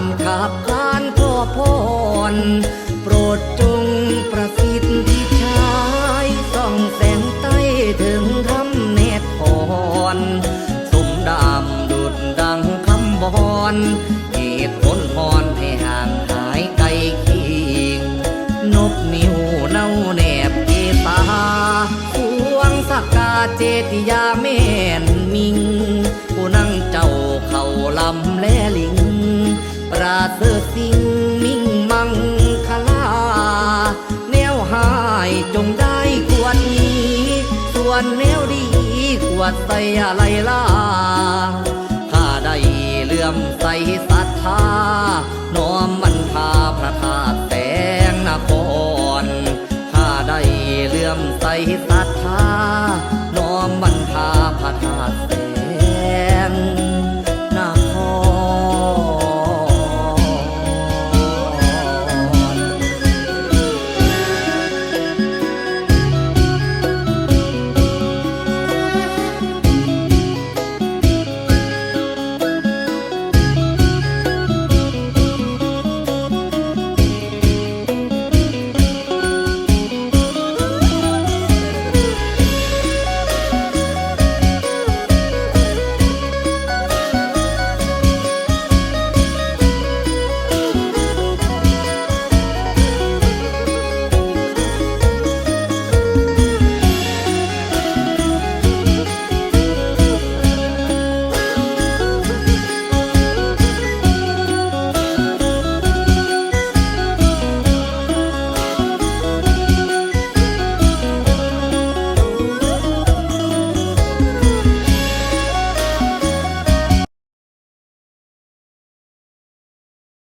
ນຂັບຂານຂໍພອນ ໂປດຈົ່ງປະສິດທິໄຊ ສ່ອງແສງໃຕ້ເຖິງທຳແນບພອນ ສົມດາມດຸດດັ່ງຄຳບອນ ເຫດຝົນຮ້ອນໃຫ້ຫ່າງຫາຍໄກຄີງ ນົບນິ້ວເນົາແນບເກຕາ ສວງສັກກາເຈຕິຍາແມ່ນມິ່ງ ຜູ້ນັ່ງເຈົ້າເຂົ້າລຳແລລິງ ປະເສີດສິ່ງມິ່ງມັງຄະລາ ແນວຮ້າຍຈົ່ງໄດ້ກວດໜີ ສ່ວນແນວດີກວດໃສ່ອາໄລລາ ຂ້າໄດ້ເຫຼື້ອມໃສສັດທາ